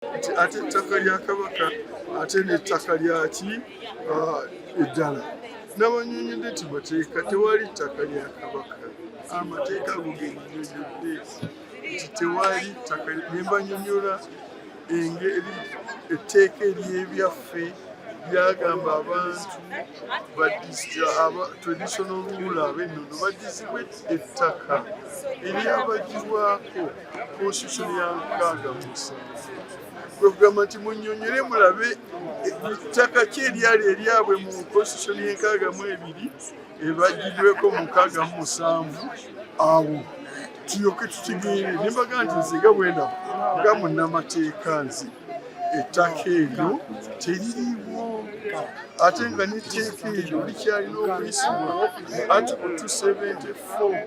Nti ate ettaka lya Kabaka, ate n'ettaka lyaki eddala. Nabanyonyodde nti mateeka, tewali ttaka lya Kabaka. Amateeka ago genyonyodde nti tewali ttaka, nembanyonyola engeri etteeka ery'ebyaffe lyagamba abantu aba traditional ruler, ab'ennono, baddizibwe ettaka eryabagibwako constitution ya 67. Kwe kugamba nti munnyonnyole mulabe ettaka ki eryali eryabwe mu constitution y'e62 ebagibweko mu 67. Awo tulyoke tutegeere. Nembaga nti nze nga bwendaba nga munnamateeka, nze ettaka eryo teririiwo, ate nga n'etteeka eryo likyalina okuyisibwa. Article 274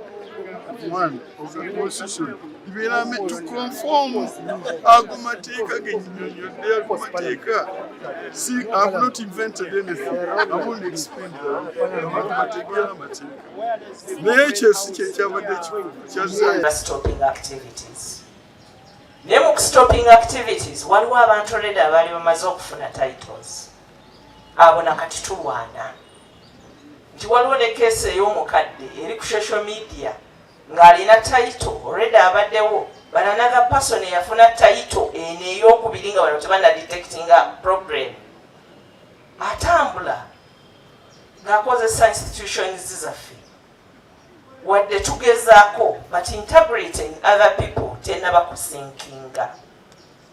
1 of the constitution libeera to conform ago mateeka gennyonnyodde. Ago mateeka, see, I have not invented anything, I've only explained them abantu bategeera amateeka. Naye ekyo si kyekyabadde kikulu kyazze. Stopping activities. Naye mu stopping activities waliwo abantu already abaali bamaze okufuna titles. Abo nakati tulwana nti waliwo ne case ey'omukadde eri ku social media ng'alina title already abaddewo, but another person eyafuna title eno ey'okubiri nga bano tebana detectinga problem, atambula ng'akozesa institutions zaffe. Wadde tugezaako, but integrity in other people tenaba kusinkinga.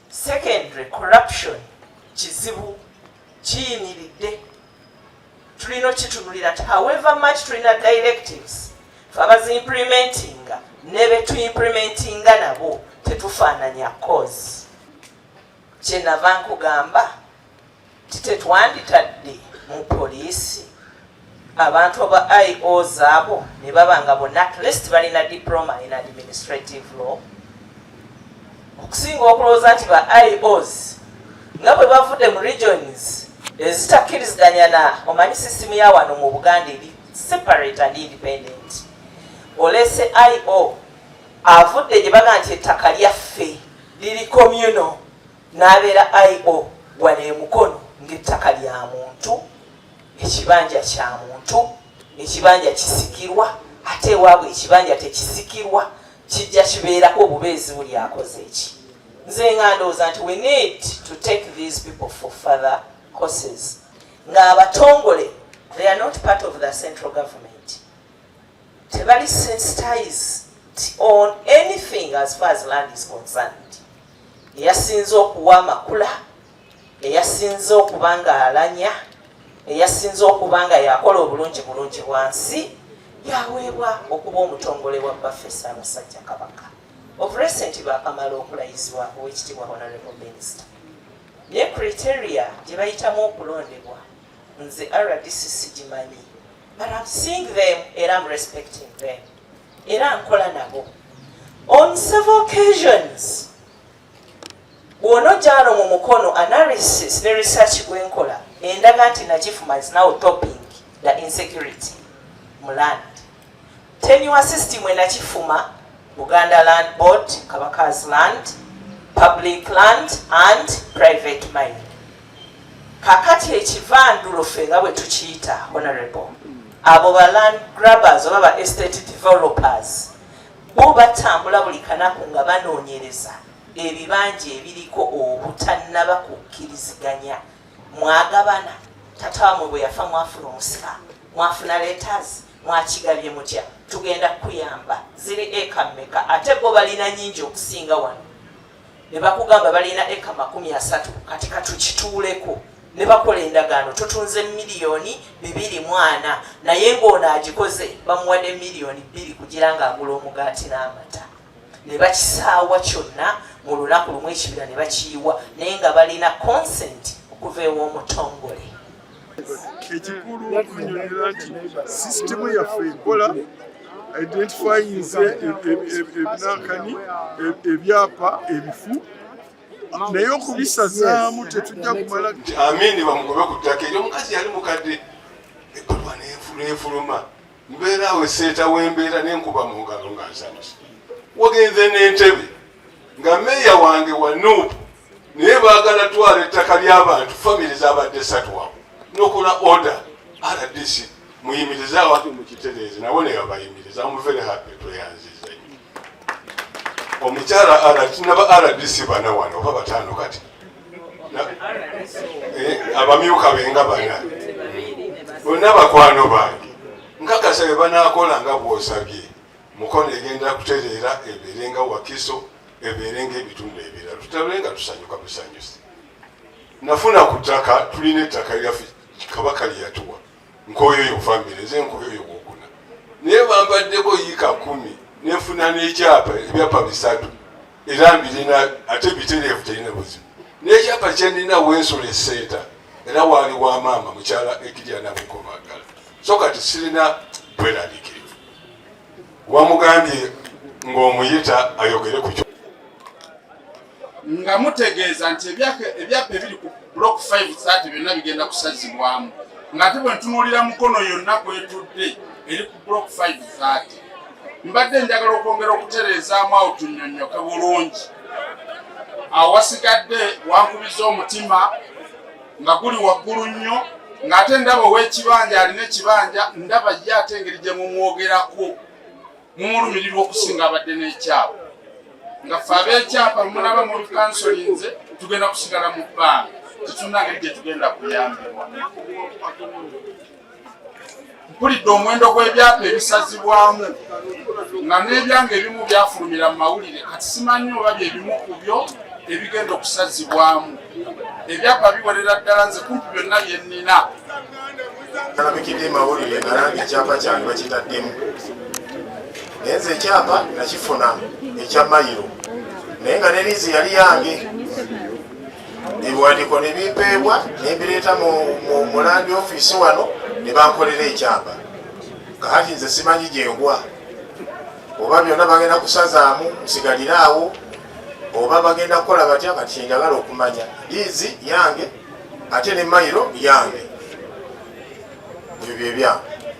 Secondary, corruption kizibu kiyimiridde. Tulina okitunulira nti however much tulina directives, fe abaziimplementinga ne betuimplementinga nabo tetufaananya. Cause kyenava nkugamba nti tetwanditadde mu poliisi abantu aba IOs abo ne baba nga bonna at least balina diploma in administrative law, okusinga okulowooza nti ba IOs nga bwe bavudde mu regions ezitakkiriziganya na omanyi sisitimu ya wano mu Buganda eri separate and independent. Olese IO avudde gye baga nti ettaka lyaffe liri communal, n'abeera IO wano emukono ng'ettaka lya muntu, ekibanja kya muntu, ekibanja kisikirwa, ate ewaabwe ekibanja tekisikirwa, kijja kibeerako obubeezi. Buli akoze eki, nze nga ndowooza nti we need to take these people for further courses. Ng'abatongole, they are not part of the central government, tebali sensitized on anything as far as land is concerned. Eyasinze okuwa amakula, eyasinze okuba nga alanya, eyasinze okuba nga yakola obulungi bulungi bwansi, yaweebwa okuba omutongole wa bbaffe Ssaabasajja Kabaka. Of recent bakamala okulayizibwa owekitiibwa honorable minister, naye criteria gye bayitamu okulondebwa nze RDC sigimanyi, but I'm seeing them era I'm respecting them era nkola nabo on several occasions. Bw'onojja wano mu Mukono, analysis ne research gwenkola endaga nti Nakifuma is now topping the insecurity mu land tenure system. Enakifuma, Buganda Land Board, Kabaka's land, public land and private mine. Kakati ekivandulo ffe nga bwe tukiyita, honorable, abo ba land grabbers oba ba estate developers bo batambula buli kanaku nga banoonyereza ebibanja ebiriko obutannaba kukkiriziganya. Mwagabana, tata wamwe bwe yafa mwafuna omusika, mwafuna letters, mwakigabye mutya? Tugenda kukuyamba. Ziri eka mmeka? Ate bo balina nyingi okusinga wano. Ne bakugamba balina eka 30. Kati katukituuleko ne bakola endagaano, tutunze miliyoni 240, naye ng'ono agikoze bamuwadde miliyoni 2 kugira ng'agula omugaati n'amata. Ne bakisaawa kyonna mu lunaku lumu, ekibira ne bakiyiwa, naye nga balina consent okuva ew'omutongole. Ekikulu okunyonyola nti sisitemu yaffe ekola identifyinze ebinankani, ebyapa ebifu, naye okubisazaamu tetujja kumala. Amini bamugobe ku ttaka eryo. Omukazi yali mukadde, ebbalwa nenfuluma, mbeera awo eseeta wembeera, nenkuba mu ngalo nga nsanyusa. Wagenze n'entebe nga meeya wange wa NUP. Naye baagala twala ettaka ly'abantu, famire zabadde satu awo, nokola order RDC muyimirize abantu mukitereeze, nabo nebabayimiriza. I'm very happy, tweyanziza nnyo omukyala naba RDC bana wano oba bataano kati abamyuka benga bana bonna bakwano bange. Nkakasa bye banaakola nga bw'osabye, Mukono egenda kutereera, ebeere nga Wakiso, ebeere ng'ebitundu ebirala, tutabe nga tusanyuka busanyusi. Nafuna ku ttaka, tulina ettaka lyaffe Kabaka lye yatuwa, Nkoyoyo famire nze Nkoyoyo wokuna, naye bambaddeko yiika 10 nenfuna n'ekyapa, ebyapa bisatu era mbirina ate bitereevu, terina buzibu. N'ekyapa kyenina wensula eseeta era waali wa maama mukyala Ekirya Nabukomagala, so kati sirina bweraliikirivu. Wamugambye ng'omuyita ayogere ku kyo. Nga mutegeeza nti ebyapa ebiri ku block 530 byonna bigenda kusazibwamu, ng'ate bwe ntunuulira Mukono yonna kwetudde eri ku block 530. Mbadde njagala okwongera okutereezaamu awo tunnyonnyoke bulungi. Awo wasigadde wankubiza omutima nga guli waggulu nnyo, ng'ate ndaba ow'ekibanja alina ekibanja, ndaba ye ate engeri gye mumwogerako mumulumirirwa okusinga abadde n'ekyapa, nga ffe ab'ekyapa munaba mu kansolinze tugenda kusigala mu bbanga, tetulina ngeri gye tugenda kuyambibwa. Mpulidde omuwendo gw'ebyapa ebisazibwamu nga n'ebyange ebimu byafulumira mu mawulire, kati simanyi oba bye bimu ku byo ebigenda okusazibwamu. Ebyapa biwerera ddala, nze kumpi byonna bye nnina. Nalabikidde mawulire nga nange ekyapa kyange bakitaddemu, naye nze ekyapa nakifuna ekya mayiro, naye nga ne liizi yali yange. Ebiwandiiko ne bimpeebwa ne mbireeta mu land office wano ne bankolera ekyapa. Kakati nze simanyi gyengwa, oba byonna bagenda kusazaamu nsigalire awo, oba bagenda kukola batya. Kati kyenjagala okumanya, liizi yange ate ne mayiro yange, ebyo byebyange.